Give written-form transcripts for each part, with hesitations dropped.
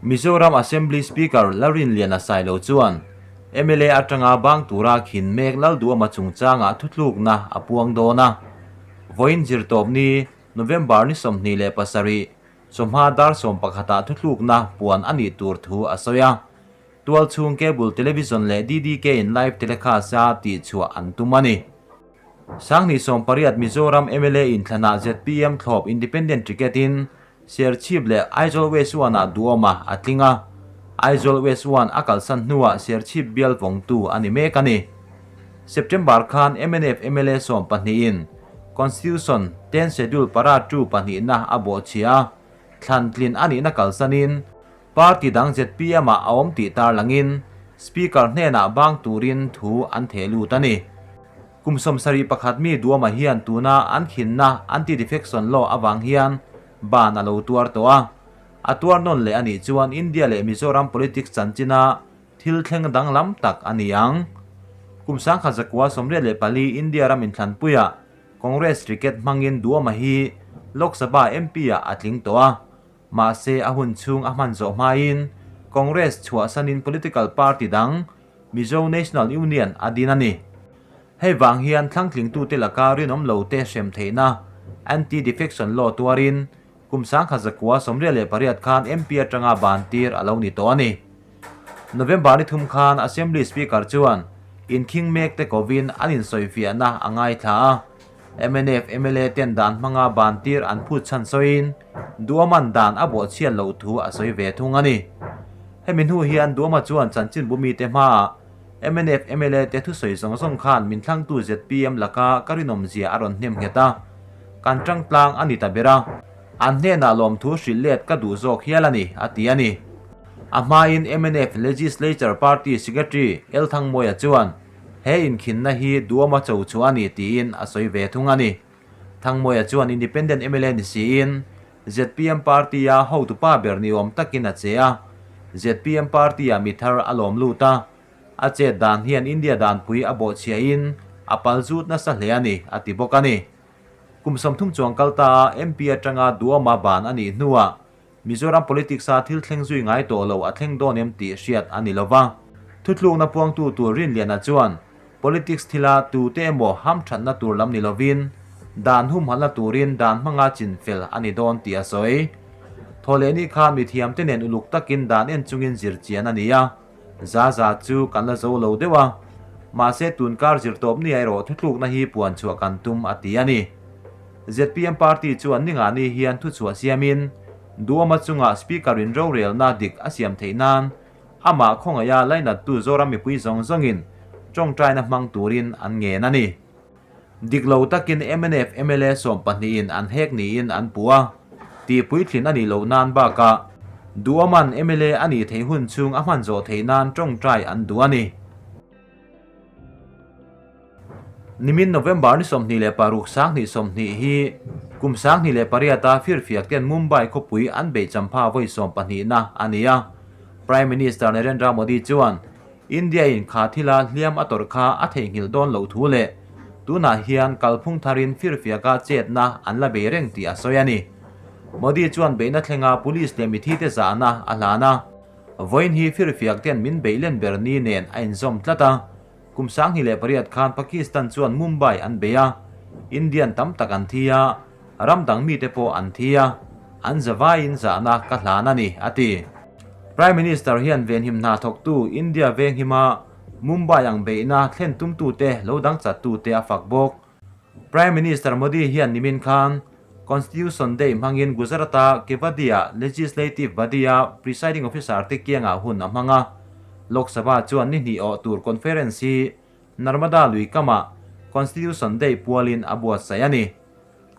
Mizoram Assembly Speaker Lalrinliana Sailo chuan mla atanga bang tura khin mek Lalduama chungchangah thutlukna a puang dawn a. Vawiin zirtawpni, November ni 27, chawhma dar sawmpakhatah thutlukna puan a nih tur thu a sawi a. Tualchhung Cable Television leh DDK in live telecast a tihchhuah an tum a ni. 2018 Mizoram mla inthlanah zpm thlawp Independent ticket in Serchhip leh Aizawl West One ah duhawma a tling a, Aizawl West One a kalsan hnuah Serchhip bial vawngtu a ni mek a ni. September khan mnf mla sawmpahnihin Constitution ten Schedule para two pahnihna a bawhchhia a, thlan tlin a nihna kalsanin Party dang zpm ah a awm tih tarlangin Speaker hnenah bang turin thu an theh lut a ni. Kum 71 mi Duama hian tuna an khinna anti-defection law avang hian ban a lo tuar tawh a. A tuar nawn leh a nih chuan India leh Mizoram politics chanchina thil thleng danglam tak a ni ang. Kum 1984 India ram inthlanpuiah Congress ticket hmangin Duama hi Lok Sabha MP-ah a tling tawh a. Mahse a hun chhung a hman zawh hmain Congress chhuahsanin political party dang Mizo National Union a din a ni. Hei vang hian thlangtlingtute laka rinawm lo te hrem theihna Anti-Defection Law tuarin kum 1988 khan MP atanga ban tir a lo ni tawh a ni. November ni thum khan Assembly Speaker chuan inkhing mek te kovin an insawifiahna a ngaithla a. Mnf mla ten dan hmanga ban tir an phut chhan sawiin Duaman dan a bawhchhiat loh thu a sawi ve thung a ni. Hemi hnu hian Duama chuan chanchinbu mite hmaah mnf mla te thusawi zawng zawng khan min thlangtu zpm laka ka rinawmzia a rawn hnem nghet a, kan tang tlang a ni ta ber a, an hnenah lawmthu hrilh let ka duh zawk hial a ni, a ti a ni. A hmain mnf Legislature Party Secretary L Thangmawia chuan He inkhinna hi Duama cho chu a ni tiin a sawi ve thung a ni. Thangmawia chuan Independent mla ni siin zpm party-a hotupa ber ni awm takin a che a, zpm party-ah mi thar a lawm lut a, a chet dan hian India danpui a bawhchhiahin a pal zut nasa hle a ni, a ti bawk a ni. Kum 30 chuang kal ta a MP atanga Duama ban a nih hnuah Mizoram politics-a thil thleng zui ngai tawh lo a thleng dawn em tih hriat a ni lo va. Thutlukna puangtu tur Rinliana chuan politics thila tute emaw hamthatna tur lam ni lovin dan humhalhna turin dan hmanga chinfel a ni dawn tih a sawi. Thawhlehni khan mithiamte nen uluk takin dan en chungin zir chian a ni a, za za chu kan la zo lo deuh a, mahse tunkar zirtawpni ah erawh thutlukna hi puan chhuah kan tum a ti a ni. Zpm party chuan ningani hian thuchhuah siamin Duama chungah Speaker in rorelna dik a siam theih nan amah khawngaiha lainattu Zoram mipui zawng zawngin tawngtaina hmang turin an ngen a ni. Dik lo takin mnf mla sawmpahnihin an hek niin an puh a, tihpuitlin a nih loh nan bakah Duaman mla a nih theih hun chhung a hman zawh theih nan tawngtai an duh a ni. Nimin November ni 26 2020 hi kum 2008 a firfiak ten Mumbai khawpui an beih champha vawi sawmpahnihna a ni a. Prime Minister Narendra Modi chuan India in kha thila hliam a tawrh kha a theihnghilh dawn loh thu leh tunah hian kalphung tharin firfiaka chetna an la bei reng tih a sawi a ni. Modi chuan beihna thlenga police leh mithite zahna a hlan a. Vawiin hi firfiak ten min beih len ber ni nen a inzawm tlat a. Kum 2008 khan Pakistan chuan Mumbai an bei a, Indian tam tak an thi a, ram dang mite pawh an thi a, an zavaiin zahna ka hlan a ni, a ti. Prime Minister hian venhim hna thawktu India venghima Mumbai ang beihna thlen tumtute lo dang chattute a fak bawk. Prime Minister Modi hian nimin khan Constitution Day hmangin Gujarat-a Kevadia Legislative Body-a presiding officer te kiangah hun a hmang a. Lok Sabha chuan ni hnih awh tur conference hi Narmada lui kamah Constitution Day pualin a buatsaih a ni.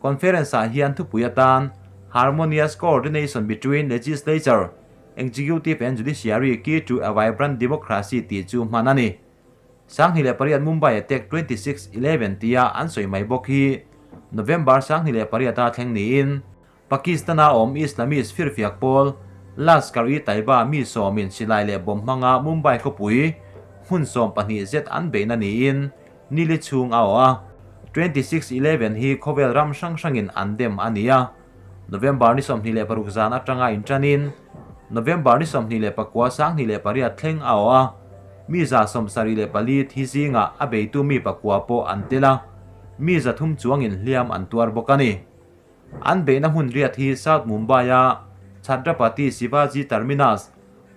Conference-ah hian thupui atan Harmonious Coordination Between Legislature, Executive and Judiciary Key to a Vibrant Democracy tih chu hman a ni. 2008 Mumbai Attack 26 11 tia an sawi mai bawk hi November 2008 a thleng niin Pakistan-a awm Islamist firfiak pawl Lashkar-e-Taiba mi sawmin silai leh bomb hmanga Mumbai khawpui hmun 12 zet an beihna niin nili chhung a awh a. 26 11 hi khawvel ram hrang hrangin an dem a ni a. November ni 26 zan atanga inṭanin. November ni 29 2008 thleng a awh a, mi 74 thi zingah a beitu mi pakua pawh an tel a, mi 300 chuangin hliam an tuar bawk a ni. An beihna hmun riat hi South Mumbai-a Chhatrapati Shivaji Terminus,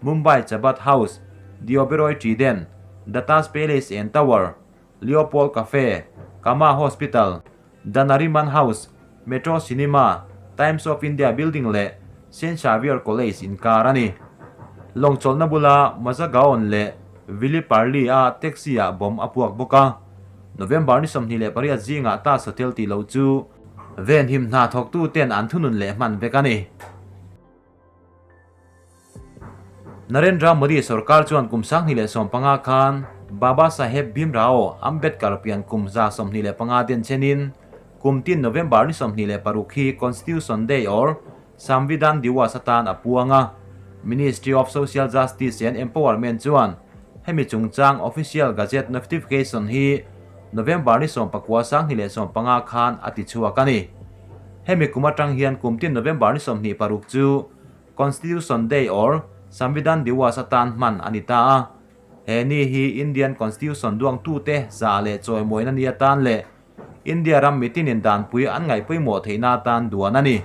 Mumbai Chabad House, The Oberoi Trident, Datta's Palace and Tower, Leopold Cafe, Cama Hospital, The Nariman House, Metro Cinema, Times of India Building leh Saint Xavier College inkar a ni. Lawngchawlhna bula Mazagaon leh Viliparli-a taxi-ah bomb a puak bawk a. November ni 28 zingah Taj Hotel tih loh chu venhim hna thawktuten an thunun leh hman vek a ni. Narendra Modi sorkar chuan kum 2015 khan Baba Saheb Bhimrao Ambedkar pian kum 125 den chenin kum tin November ni 26 hi Constitution Day or Samvidhan Diwas atan a puang a. Ministry of Social Justice and Empowerment chuan hemi chungchang Official Gazette Notification hi November ni 19 2015 khan a ti chhuak a ni. Hemi kum atang hian kum tin November ni 26 chu Constitution Day or Samvidhan Diwas atan hman a ni ta a. He ni hi Indian Constitution duangtute za leh chawimawina ni atan leh India ram mitinin danpui an ngaihpawimawh theihna atan duan a ni.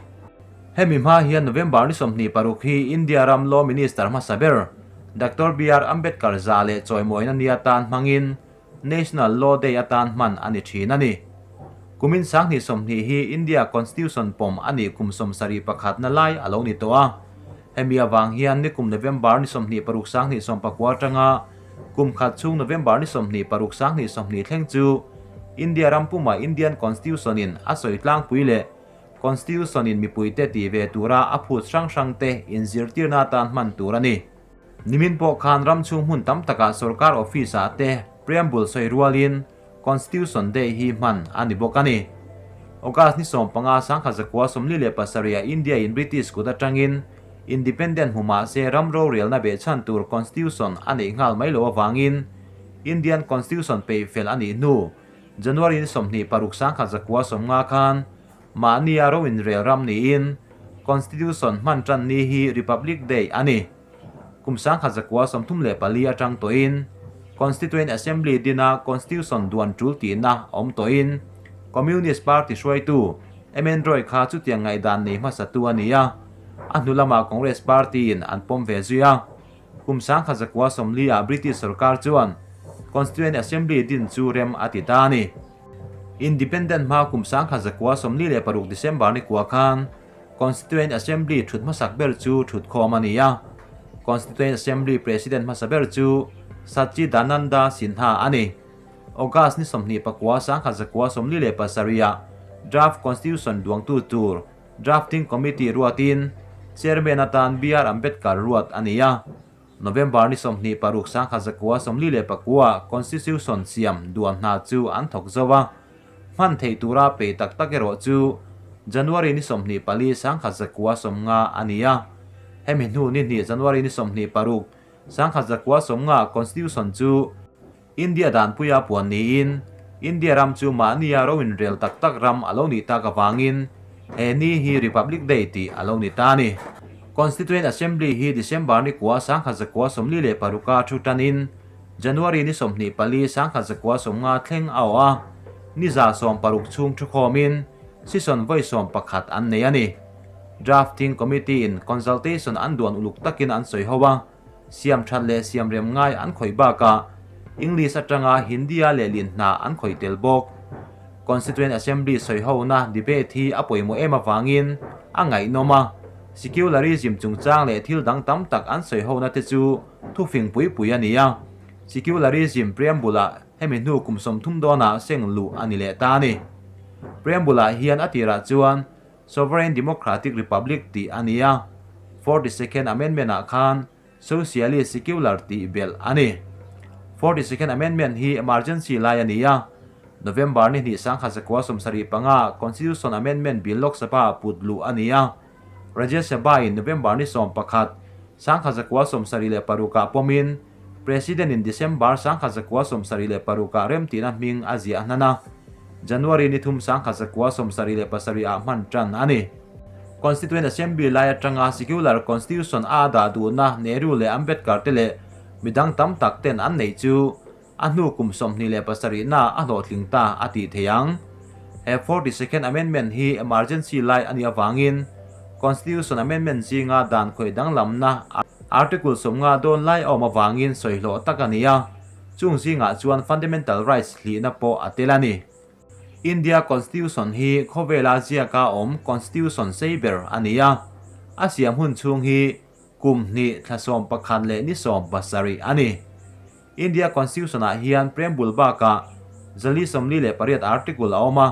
Hemi hma hian November ni 26 hi India ram Law Minister hmasa ber Doctor BR Ambedkar za leh chawimawina ni atan hmangin National Law Day atan hman a ni thin a ni. Kumin 2020 hi India Constitution pawm a nih kum 71 na lai a lo ni tawh a. Hemi avang hian nikum November ni 26 2019 atanga kum khat chhung November ni 26 2020 thleng chu India ram puma Indian Constitution in a sawi tlangpui leh Constitution in mipuite ti ve tura a phut hrang hrang te inzirtirna atan hman tur a ni. Nimin pawh khan ram chhung hmun tam takah sarkar office ah te preamble sawi rualin Constitution Day hi hman a ni bawk a ni. August ni 15 1947 ah India in British kut atangin Independent hmu mahse ram rorelna behchhan tur Constitution a neih nghal mai lo avangin Indian Constitution peih fel a nih hnu January ni 26 1950 khan mahnia ro inrel ram niin Constitution hman tan ni hi Republic Day a ni. Kum 1934 atang tawhin Constituent Assembly dina Constitution duan tul tihna awm tawhin Communist Party hruaitu MN Roy kha chutiang ngaihdan nei hmasa tu a ni a, a hnu lamah Congress Party in an pawm ve zui a. Kum 1940 ah British sarkar chuan Constituent Assembly din chu rem a ti ta a ni. Independent hma kum 1946 December ni kua khan Constituent Assembly thut hmasak ber chu thut khawm a ni a. Constituent Assembly President hmasa ber chu Satchidananda Sinha a ni. August ni 29 1947 ah Draft Constitution duangtu tur Drafting Committee ruatin Chairman atan BR Ambedkar ruat a ni a. November ni 26 1949 Constitution siam duan hna chu an thawk zo a. Hman thei tura pe tak tak erawh chu January ni 24 1950 a ni a. Hemi hnu ni hnih January ni 26 1950 Constitution chu India danpuia puan niin India ram chu mahnia ro inrel tak tak ram a lo nih tak avangin he ni hi Republic Day tih a lo ni ta a ni. Constituent Assembly hi December ni kua 1946 thu tanin January ni 24 1950 thleng a awh a, ni 160 chhung thu khawmin session vawi 11 an nei a ni. Drafting Committee in consultation an duan uluk takin an sawi ho a, siam that leh siam rem ngai an khawih bakah English atanga Hindi-a lehlin hna an khawih tel bawk. Constituent Assembly sawi ho na debate hi a pawimawh em avangin a ngaihnawm a, secularism chungchang leh thil dang tam tak an sawi ho na te chu thufing pui pui a ni a. Secularism preamble-ah hemi hnu kum 30 dawnah seng luh a ni leh ta a ni. Preamble-ah hian a tirah chuan Sovereign Democratic Republic tih a ni a, 42nd Amendment-ah khan Socialist Secular tih belh a ni. 42nd Amendment hi emergency lai a ni a, November ni hnih 1975 Constitution Amendment Bill Lok Sabha put luh a ni a, Rajya Sabha in November ni 11 1976 pawmin President in December 1976 rem tihna hming a ziah hnan a, January ni 3 1977 ah hman tan a ni. Constituent Assembly lai atanga Secular Constitution a dah duhna Nehru leh Ambedkar te leh midang tam tak ten an neih chu a hnu kum 27 na a hlawhtling ta a tih theih ang. He 42nd Amendment hi emergency lai a nih avangin Constitution Amendment zinga dan khawih danglamna Article 50 dawn lai a awm avangin sawi hlawh tak a ni a, chung zingah chuan Fundamental Rights hlihna pawh a tel a ni. India Constitution hi khawvela ziaka awm Constitution sei ber a ni a, a siam hun chhung hi kum hnih thla 11 leh ni 17 a ni. India Constitution-ah hian Preamble bakah 448 article a awm a,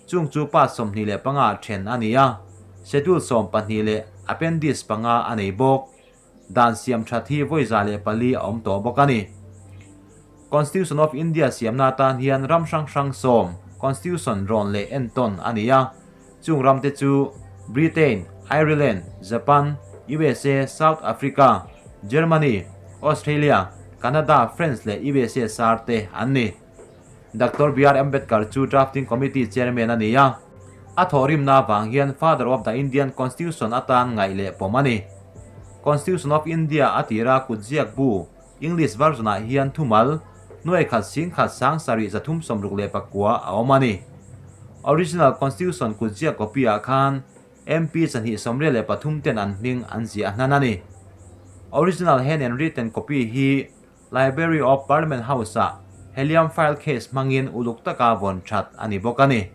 chung chu part 25 ah then a ni a, Schedule 12 leh Appendix 5 a nei bawk. Dan siam that hi vawi 104 a awm tawh bawk a ni. Constitution of India siamna atan hian ram hrang hrang 10 Constitution rawn leh entawn a ni a, chung ram te chu Britain, Ireland, Japan, USA, South Africa, Germany, Australia, Canada, France leh USSR te an ni. Doctor BR Ambedkar chu Drafting Committee Chairman a ni a, a thawhrimna avang hian Father of the Indian Constitution atan ngaih leh pawm a ni. Constitution of India a tira kutziak bu English version-ah hian thumal nuai khat sing khat sang sarih zathum 69 a awm a ni. Original Constitution kutziak copy-ah khan MP 283 ten an hming an ziah hnan a ni. Original hand and written copy hi Library of Parliament House-ah helium file case hmangin uluk taka vawn that a ni bawk a ni.